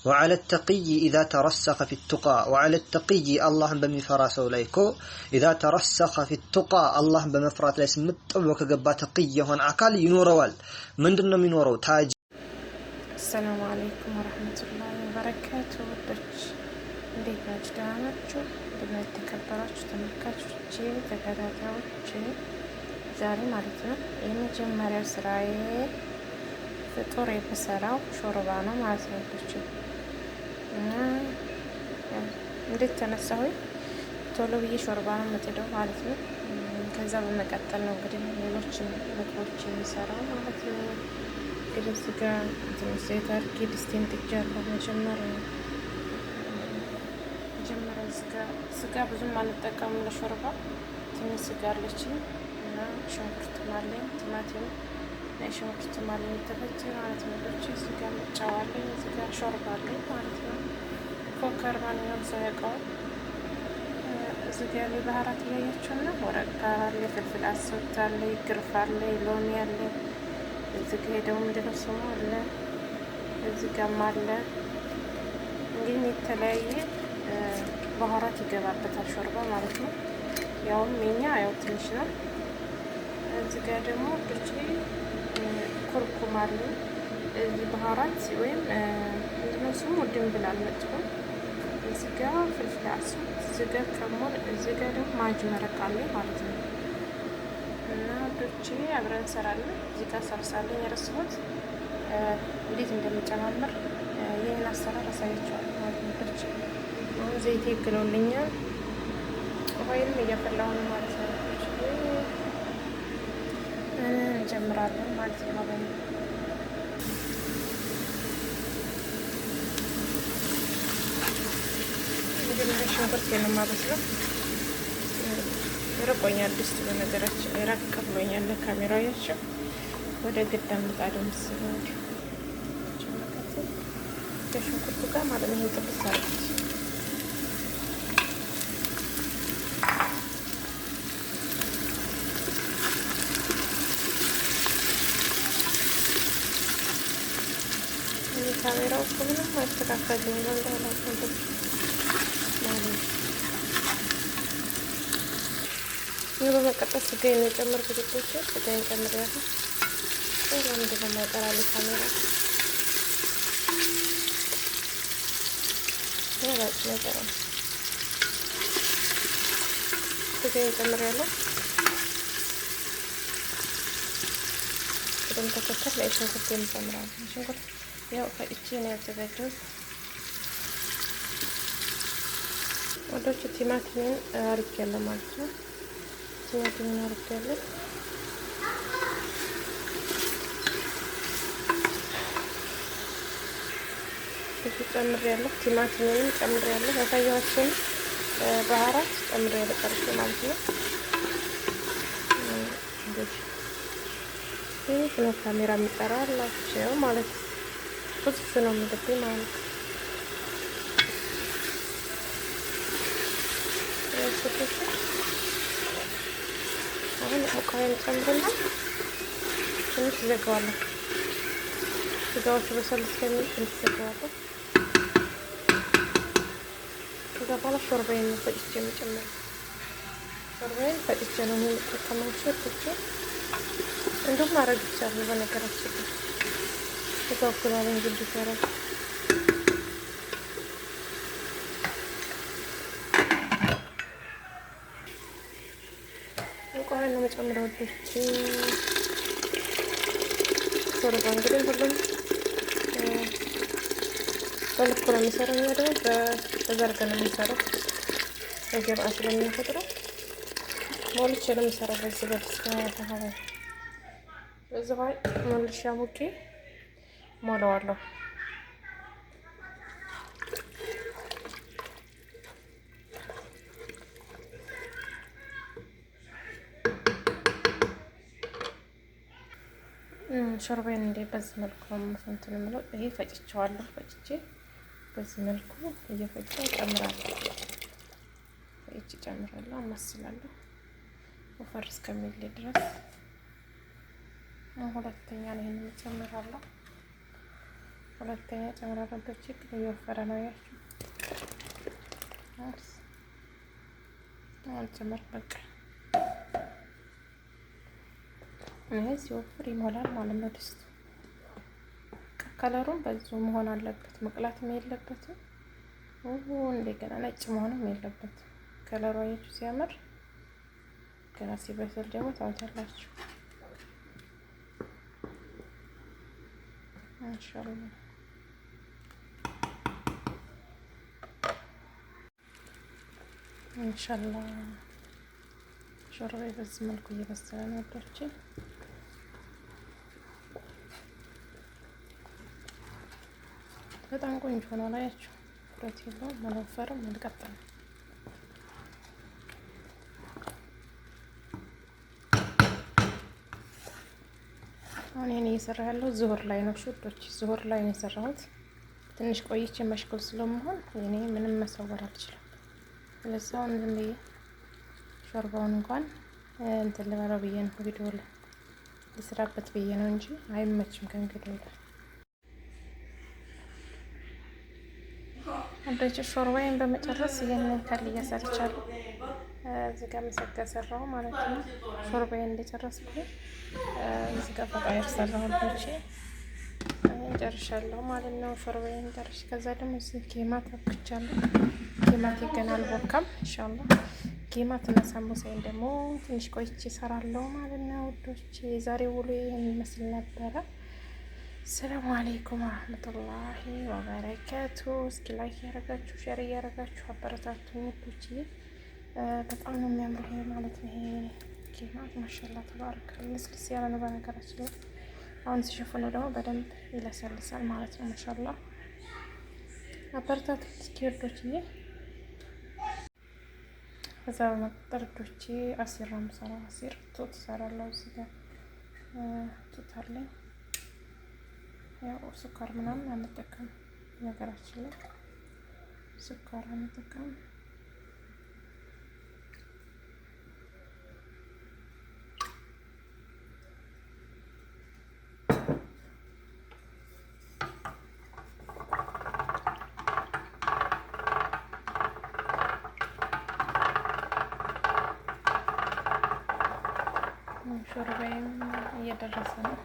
وعلى التقي إذا ترسخ في التقى وعلى التقي አላህን በሚፈራ ሰው ላይ እኮ إذا ترسخ في التقى አላህን በመፍራት ላይ ስምጥ ብሎ ከገባ ተቅይ የሆነ አካል ይኖረዋል። ምንድን ነው የሚኖረው? ታጅ السلام عليكم ورحمة الله وبركاته። ውዶች እንዴት ናችሁ? ደህና ናችሁ? እንደምን የተከበራችሁ ተመልካቾቼ፣ ተከታታዮቼ፣ ዛሬ ማለት ነው የመጀመሪያው ስራዬ ፍጡር የምሰራው ሾርባ ነው ማለት ነው ውዶች። እና እንዴት ተነሳሁኝ ቶሎ ብዬ ሾርባ ነው የምጥደው ማለት ነው። ከዛ በመቀጠል ነው እንግዲህ ሌሎችን ምግቦች የሚሰራው ማለት ነው። እንግዲህ እዚህ ጋ ትንሽ ዘይት አድርጌ ድስቴን ጥጃለሁ። መጀመሪያ ስጋ ብዙም አልጠቀምም ለሾርባ፣ ትንሽ ስጋ አለችኝ እና ሽንኩርትም አለኝ፣ ቲማቲም እና ሽንኩርትም አለኝ የተፈጨ ማለት ነው። እዚህ ጋ ጨው አለኝ፣ እዚህ ጋ ሾርባ አለኝ ማለት ነው። ፎከር ማንኛውም ሰው ያውቀዋል። እዚህ ጋ ያለ بهارات እያያችሁ ነው። ورق غار አለ፣ فلفل أسود አለ፣ قرفة አለ፣ ሎሚ አለ። እዚህ ጋ ደግሞ ምንድነው ስሙ አለ፣ እዚህ ጋም አለ። እንግዲህ የተለያየ بهارات ይገባበታል ሾርባ ማለት ነው። ያውም የኛ ያው ትንሽ ነው። እዚህ ጋ ደግሞ ዶቼ ኩርኩም አለ። እዚህ بهارات ወይም ምንድነው ስሙ ድንብላል መጥቶ እዚህ ጋ فلفل أسود፣ እዚህ ጋ كمون፣ እዚህ ጋ ደግሞ ማጅ መረቅ አለ ማለት ነው። እና ዶቼ አብረን እንሰራለን። እዚህ ጋር ሳልሳ አለኝ የረሳሁት፣ እንዴት እንደምጨማምር ይህን አሰራር አሳያቸዋለሁ ማለት ነው። ዶቼ አሁን ዘይቴ ይግለውልኛል፣ ውሃዬንም እያፈላሁ ነው ማለት ነው። እንጀምራለን ማለት ነው። አብረን መጀመሪያ ሽንኩርት ነው የማበስለው። ርቆኛል ድስት፣ በነገራችን ላይ ራቅ ብሎኛል። ለካሜራው ያቸው ወደ ግዳም ምጣዱ መሰለኝ ከሽንኩርቱ ጋር ማለት ነው። ይሄን ጥብስ አድርጉት። ካሜራው እኮ ምንም አይስተካከልም ማለት ነው። ይህ በመቀጠል ስጋዬን የጨመርኩት ውዶቼ፣ ስጋዬን ጨምሬያለሁ። ለምንድን ነው የማይጠራልኝ ካሜራ? አይጠራም። ስጋዬን ጨምሬያለሁ። ቅደም ተከተል ላይ ሽንኩርት እንጨምራለን። ሽንኩርት ያው ፈጭቼ ነው ያዘጋጀሁት። ወዶች ቲማቲሜን አርጌያለሁ ማለት ነው። ቲማቲሜን አርጌያለሁ። ብዙ ጨምሬያለሁ። ቲማቲሜንም ጨምሬያለሁ። ያሳየኋቸውን بهارات ጨምሬያለሁ ጨርሼ ማለት ነው። እንግዲህ ይህ ነው ካሜራ የሚጠራላቸው ማለት ነው። ብዙ ነው የሚልብኝ ማለት ነው። አሁን ውሃዬን ጨምርና ትንሽ ዘጋዋለሁ። ስጋዎቹ በሰል እስከሚል ትንሽ ዘጋዋለሁ። ከዛ በኋላ ሾርባዬን ነው ፈጭቼ የምጨምረው። ሾርባዬን ፈጭቼ ነው የምጠቀመው። ፈጭቼ እንዲሁም ማድረግ ይቻላል። በነገራችን ላይ ተጓጉሏል እንጂ ቢሰራ እንቁላል ነው መጨምረው ውዶች። ሾርባ እንግዲህ ሁሉም በልኩ ነው የሚሰራው። እኛ ደግሞ በዘርግ ነው የሚሰራው በግብአ ስለሚፈጥረው ሞልቼ ነው የሚሰራው። በዚህ በድስት ማለት ነው። በዚህ ላይ ሞልሼ አሙቄ ሞላዋለሁ። ሾርባዬን እንዴ በዚህ መልኩ ነው እንትን የምለው። ይሄ ፈጭቼዋለሁ። ፈጭቼ በዚህ መልኩ እየፈጨሁ እጨምራለሁ። ፈጭቼ እጨምራለሁ፣ አማስላለሁ ወፈር እስከሚል ድረስ። ሁለተኛ ነው ይሄንን እጨምራለሁ። ሁለተኛ ጨምራለሁ። ግን እየወፈረ ነው ያችሁ አልጨመርኩም። በቃ ይሄ ሲወፍር ይሞላል ማለት ነው ድስቱ። ከለሩም በዚሁ መሆን አለበት፣ መቅላትም የለበትም እንደገና ነጭ መሆንም የለበትም። ከለሩ አያችሁ ሲያምር፣ ገና ሲበስል ደግሞ ታወታላችሁ ኢንሻአላህ። ኢንሻአላህ ሾርባዬ በዚህ መልኩ እየበሰለ ነው ወዶቼ። በጣም ቆንጆ ነው። አላያችሁ ውፍረት የለውም፣ አልወፈረም፣ አልቀጠንም። አሁን ይሄን እየሰራ ያለው ዙሁር ላይ ነው ውዶች፣ ዙሁር ላይ ነው የሰራሁት። ትንሽ ቆይቼ مشغول ስለመሆን እኔ ምንም መሰወር አልችልም። ስለዚህ አሁን ዝም ብዬ ሾርባውን እንኳን እንትን ልበለው ብዬ ነው ቪዲዮ ላይ ልስራበት ብዬ ነው እንጂ አይመችም ከእንግዲህ ወዲያ። ወዶች ሾርባዬን በመጨረስ ይህንን ከል እያሰርቻለሁ። እዚህ ጋር መሰጋ ሰራሁ ማለት ነው። ሾርባዬን እንደጨረስኩ እዚህ ጋር فطاير ሰራሁ ወዶቼ ጨርሻለሁ ማለት ነው። ሾርባዬን ጨርሼ ከዛ ደግሞ እዚህ ኬማት አብክቻለሁ። ኬማት ገና አልቦካም ኢንሻአላህ። ኬማት እና ሳምቡሳዬን ደግሞ ትንሽ ቆይቼ እሰራለሁ ማለት ነው ውዶቼ። የዛሬ ውሎ ይህን ይመስል ነበረ። السلام عليكم ورحمة الله وبركاته። እስኪ like እያረጋችሁ share እያረጋችሁ አበረታቱኝ ውዶቼ። በጣም ነው የሚያምረው ይሄ ማለት ነው። ይሄ ኬማት ما شاء الله تبارك ልስልስ ያለ ነው በነገራችን ላይ። አሁን ሲሸፍነው ደግሞ በደንብ ይለሰልሳል ማለት ነው። ما شاء الله አበረታቱኝ እስኪ ውዶችዬ። ከዛ በመቀጠል ውዶቼ عصير ነው የምሰራው። عصير توت እሰራለሁ። እዚህ ጋር توت አለኝ። ያው ስኳር ምናምን አንጠቀምም፣ ነገራችን ላይ ስኳር አንጠቀምም። ሾርባዬም እየደረሰ ነው።